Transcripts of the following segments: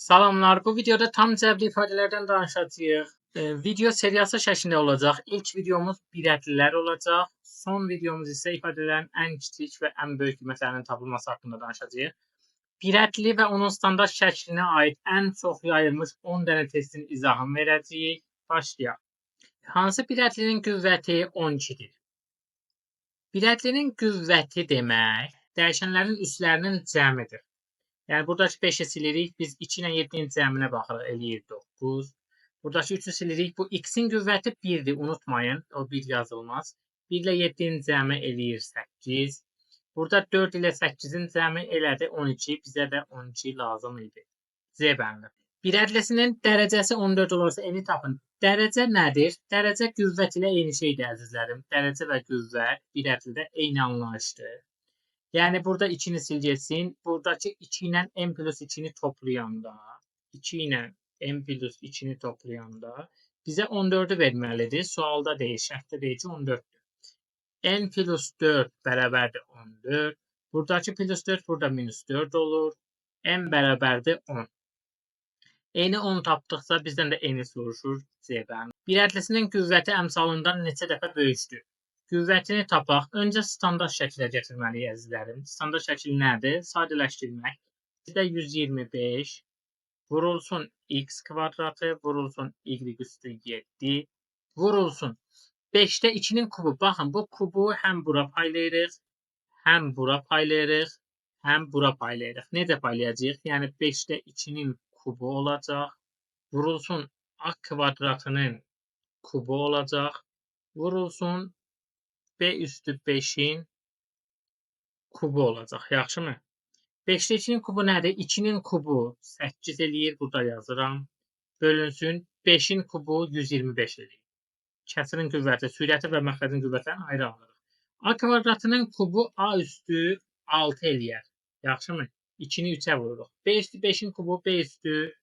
Salamlar, bu videoda tam cəbri ifadələrdən danışacağıq. Video seriyası şəklində olacaq. İlk videomuz birədlilər olacaq. Son videomuz isə ifadələrin ən kiçik və ən böyük qiymətlərinin tapılması haqqında danışacağıq. Birədli və onun standart şəklinə aid ən çox yayılmış 10 dənə testin izahını verəcəyik. Başlayaq. Hansı birədlinin qüvvəti 12-dir? Birədlinin qüvvəti demək, dəyişənlərin üslərinin cəmidir. Yəni, buradakı 5-i silirik, biz 2 ilə 7-nin cəminə baxırıq, eləyir 9. Buradakı 3-ü silirik, bu x-in qüvvəti 1-dir, unutmayın, o 1 yazılmaz. 1 ilə 7-nin cəmi eləyir 8. Burada 4 ilə 8-in cəmi elədi 12, bizə də 12 lazım idi. C bəndi. Birədlisinin dərəcəsi 14 olarsa, eni tapın. Dərəcə nədir? Dərəcə qüvvət ilə eyni şeydir, əzizlərim. Dərəcə və qüvvət birədlidə eyni anlayışdır. Yəni, burada 2-ni sil getsin. Buradakı 2 ilə n plus 2-ni toplayanda, 2 ilə n plus 2-ni toplayanda bizə 14-ü verməlidir. Sualda deyil, şərtdə deyil ki, 14-dür. N plus 4 bərabərdir 14. Buradakı plus 4, burada minus 4 olur. N bərabərdir 10. N-i 10 tapdıqsa, bizdən də N-i soruşur. C bəndi. Birədlisinin qüvvəti əmsalından neçə dəfə böyükdür? Qüvvətini tapaq. Öncə standart şəklə gətirməliyik, əzizlərim. Standart şəkil nədir? Sadələşdirmək. Bizdə 125 vurulsun x kvadratı, vurulsun y üstü 7, vurulsun 5-də 2-nin kubu. Baxın, bu kubu həm bura paylayırıq, həm bura paylayırıq, həm bura paylayırıq. Necə paylayacağıq? Yəni, 5-də 2-nin kubu olacaq, vurulsun a kvadratının kubu olacaq, vurulsun b üstü 5-in kubu olacaq. Yaxşımı? 5-də 2-nin kubu nədir? 2-nin kubu 8 eləyir. Burada yazıram. Bölünsün. 5-in kubu 125 eləyir. Kəsirin qüvvəti, sürəti və məxrəcin qüvvətlərini ayrı alırıq. A kvadratının kubu a üstü 6 eləyər. Yaxşımı? 2-ni 3-ə vururuq. B üstü 5-in kubu b üstü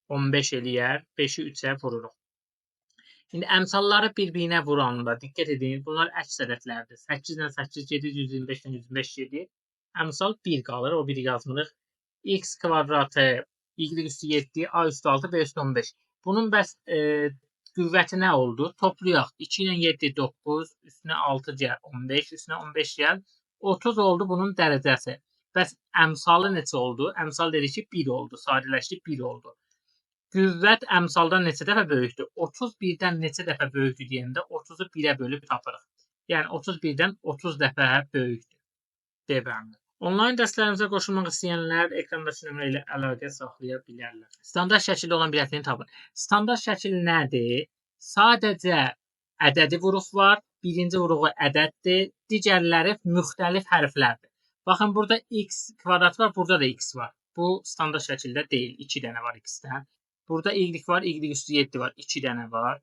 15 eləyər. 5-i 3-ə vururuq. İndi əmsalları bir-birinə vuranda diqqət edin, bunlar əks ədədlərdir. 8 ilə 8 gedir, 125 ilə 125 gedir. Əmsal 1 qalır, o 1-i yazmırıq. X kvadratı, Y üstü 7, A üstü 6, B üstü 15. Bunun bəs qüvvəti nə oldu? Toplayaq. 2 ilə 7, 9, üstünə 6 gəl, 15, üstünə 15 gəl, 30 oldu bunun dərəcəsi. Bəs əmsalı neçə oldu? Əmsal dedik ki, 1 oldu, sadələşdi, 1 oldu. Qüvvət əmsaldan neçə dəfə böyükdür? 31-dən neçə dəfə böyükdür deyəndə 30-u 1-ə bölüb tapırıq. Yəni 31-dən 30 dəfə böyükdür. D bəndi. Onlayn dərslərimizə qoşulmaq istəyənlər ekrandakı nömrə ilə əlaqə saxlaya bilərlər. Standart şəkildə olan birədlini tapın. Standart şəkil nədir? Sadəcə ədədi vuruq var. Birinci vuruğu ədəddir. Digərləri müxtəlif hərflərdir. Baxın, burada x kvadrat var, burada da x var. Bu standart şəkildə deyil. 2 dənə var x-dən. Burada y var, y üstü 7 var, 2 dənə var.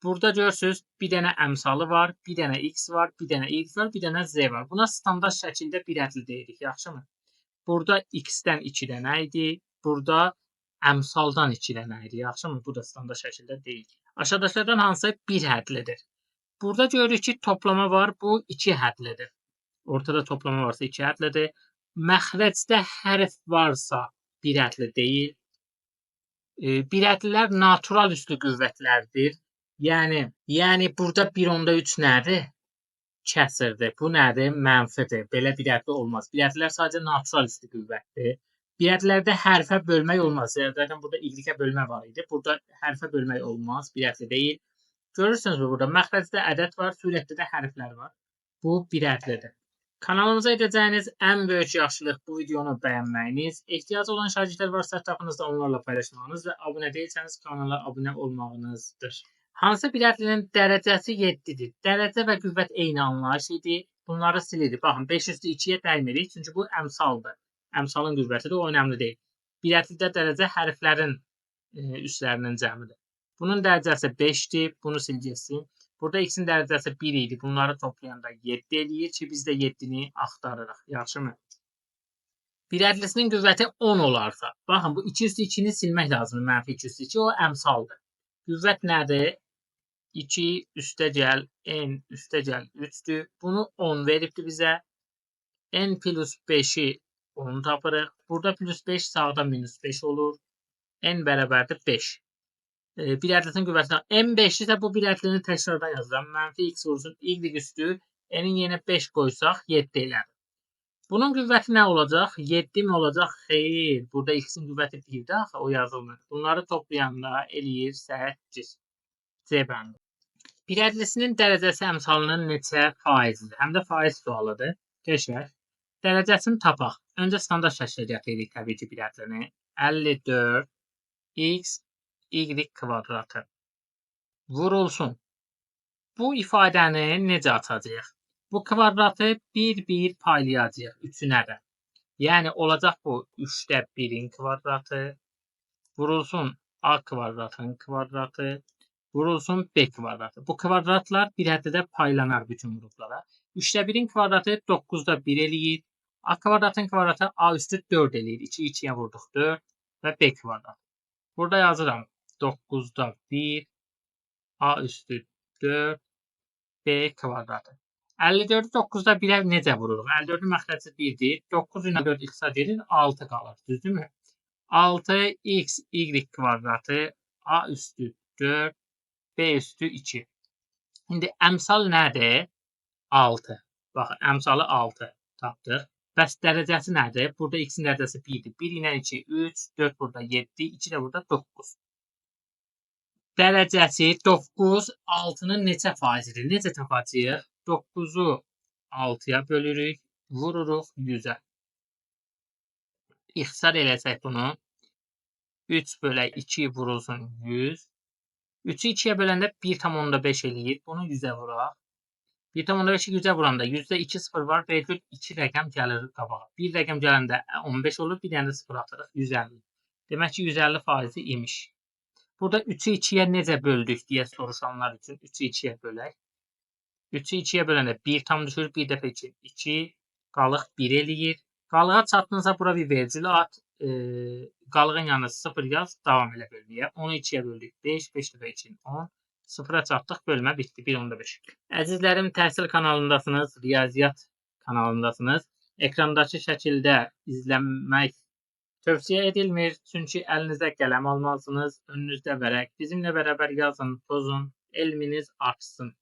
Burada görürsünüz, bir dənə əmsalı var, bir dənə x var, bir dənə y var, bir dənə z var. Buna standart şəkildə birədli deyirik, yaxşımı? Burada x-dən 2 dənə idi, burada əmsaldan 2 dənə idi, yaxşımı? Bu da standart şəkildə deyil. Aşağıdakılardan hansı bir hədlidir? Burada görürük ki, toplama var, bu 2 hədlidir. Ortada toplama varsa 2 hədlidir. Məxrəcdə hərf varsa bir hədli deyil. Birədlilər natural üslü qüvvətlərdir. Yəni burada 1.3 nədir? Kəsirdir. Bu nədir? Mənfidir. Belə birədli olmaz. Birədlilər sadəcə natural üslü qüvvətdir. Birədlilərdə hərfə bölmək olmaz. Zaten burada y-ə bölmə var idi. Burada hərfə bölmək olmaz. Birədli deyil. Görürsünüz burada məxrəcdə ədəd var, sürətdə də hərflər var. Bu birədlidir. Kanalımıza edəcəyiniz ən böyük yaxşılıq bu videonu bəyənməyiniz, ehtiyacı olan şagirdlər varsa ətrafınızda onlarla paylaşmağınız və abunə deyilsəniz kanala abunə olmağınızdır. Hansı birədlinin dərəcəsi 7-dir? Dərəcə və qüvvət eyni anlayış idi. Bunları silirik. Baxın, 5 üstü 2-yə dəymirik, çünki bu əmsaldır. Əmsalın qüvvətidir, o önəmli deyil. Birədlidə dərəcə hərflərin üstlərinin cəmidir. Bunun dərəcəsi 5-dir, bunu sil getsin. Burada x-in dərəcəsi 1 idi. Bunları toplayanda 7 eləyir ki, biz də 7-ni axtarırıq. Yaxşımı? Birədlisinin qüvvəti 10 olarsa, baxın, bu 2 üstü 2-ni silmək lazımdır. Mənfi 2 üstü 2, o əmsaldır. Qüvvət nədir? 2 üstə gəl, n üstə gəl 3-dür. Bunu 10 veribdir bizə. N plus 5-i 10 tapırıq. Burada plus 5 sağda minus 5 olur. N bərabərdir 5. Bir ədlətin qüvvətinə n 5 isə bu bir ədlini təkrardan yazıram. Mənfi x vursun y üstü n-in yerinə 5 qoysaq 7 elədir. Bunun qüvvəti nə olacaq? 7 mi olacaq? Xeyr. Burada x-in qüvvəti 1-dir axı, o yazılmır. Bunları toplayanda eləyir 8. C bəndi. Bir ədlisinin dərəcəsi əmsalının neçə faizidir? Həm də faiz sualıdır. Keçək. Dərəcəsini tapaq. Öncə standart şəkildə gətiririk təbii ki bir ədlini. 54 x y kvadratı vurulsun. Bu ifadəni necə açacağıq? Bu kvadratı 1-1 paylayacağıq üçünə də. Yəni olacaq bu 3-də 1-in kvadratı vurulsun a kvadratın kvadratı vurulsun b kvadratı. Bu kvadratlar bir həddə paylanar bütün vuruplara. 3-də 1-in kvadratı 9-da 1 eləyir. A kvadratın kvadratı a üstü 4 eləyir. 2-yi 2-yə vurduq 4 və b kvadratı. Burada yazıram 9-da 1 a üstü 4 b kvadratı. 54-ü 9-da 1-ə necə vururuq? 54-ün məxrəci 1-dir. 9 ilə 4 ixtisar gedir, 6 qalır. Düzdürmü? 6 x y kvadratı a üstü 4 b üstü 2. İndi əmsal nədir? 6. Baxın, əmsalı 6 tapdıq. Bəs dərəcəsi nədir? Burada x-in dərəcəsi 1-dir. 1 ilə 2, 3, 4 burada 7, 2 də burada 9. Dərəcəsi 9, 6-nın neçə faizidir? Necə tapacağıq? 9-u 6-ya bölürük, vururuq 100-ə. İxtisar eləsək bunu, 3 bölək 2 vurulsun 100. 3-ü 2-yə böləndə 1,5 eləyir. Bunu 100-ə vuraq. 1,5-i 100-ə vuranda 100-də 2 sıfır var, vergül 2 rəqəm gəlir qabağa. 1 rəqəm gələndə 15 olur, bir dənə də sıfır atırıq, 150. Demək ki, 150 faizi imiş. Burada 3-ü 2-yə necə böldük deyə soruşanlar üçün 3-ü 2-yə bölək. 3-ü 2-yə böləndə 1 tam düşür, 1 dəfə 2, 2, qalıq 1 eləyir. Qalığa çatdınsa bura bir vergül at, qalığın yanına 0 yaz, davam elə bölməyə. 10-u 2-yə böldük, 5, 5 dəfə 2, 10. 0-a çatdıq, bölmə bitdi, 1,5. Əzizlərim, təhsil kanalındasınız, riyaziyyat kanalındasınız. Ekrandakı şəkildə izlənmək tövsiyə edilmir. Çünki əlinizdə qələm almalısınız, önünüzdə vərəq. Bizimlə bərabər yazın, tozun, elminiz artsın.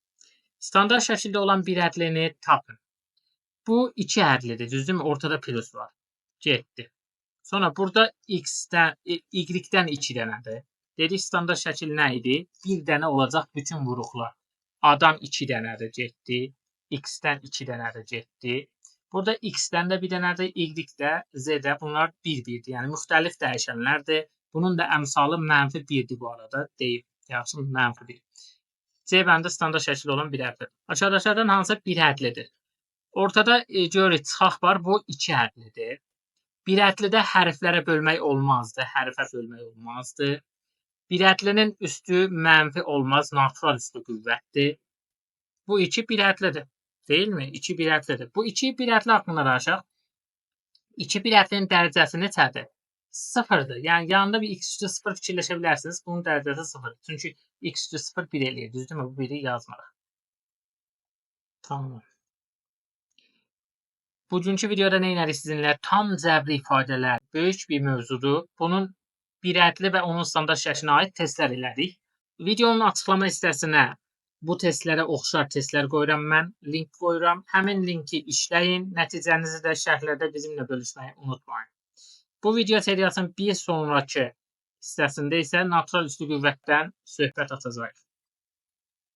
Standart şəkildə olan bir ədlini tapın. Bu iki ədlidir, düzdürmü? Ortada plus var. Getdi. Sonra burada x-dən, y-dən 2 dənədir. Dedik, standart şəkil nə idi? Bir dənə olacaq bütün vuruqlar. A-dan 2 dənədir, getdi. X-dən 2 dənədir, getdi. Burada X-dən də bir dənədir, Y-də, Z-də bunlar 1-1-dir. Yəni, müxtəlif dəyişənlərdir. Bunun da əmsalı mənfi 1-dir bu arada. Deyib, yaxşı, mənfi 1. C bəndi standart şəkildə olan bir ədlidir. Aşağıdakılardan hansı bir ədlidir? Ortada görürük, çıxaq var, bu 2 ədlidir. Bir ədlidə hərflərə bölmək olmazdı, hərfə bölmək olmazdı. Bir ədlinin üstü mənfi olmaz, natural üstü qüvvətdir. Bu 2 bir ədlidir, deyilmi? 2 bir ədlidir. Bu 2 bir ədli haqqında danışaq. 2 bir ədlinin dərəcəsi neçədir? 0-dır. Yəni, yanında bir x üstü 0 fikirləşə bilərsiniz. Bunun dərəcəsi 0. Çünki x üstü 0 1 eləyir. Düzdürmü? Bu 1-i yazmarıq. Tamam. Bugünkü videoda nə elədik sizinlə? Tam cəbri ifadələr böyük bir mövzudur. Bunun bir ədli və onun standart şəklinə aid testlər elədik. Videonun açıqlama hissəsinə bu testlərə oxşar testlər qoyuram mən, link qoyuram. Həmin linki işləyin, nəticənizi də şərhlərdə bizimlə bölüşməyi unutmayın. Bu video seriyasının bir sonrakı hissəsində isə natural üstü qüvvətdən söhbət açacağıq.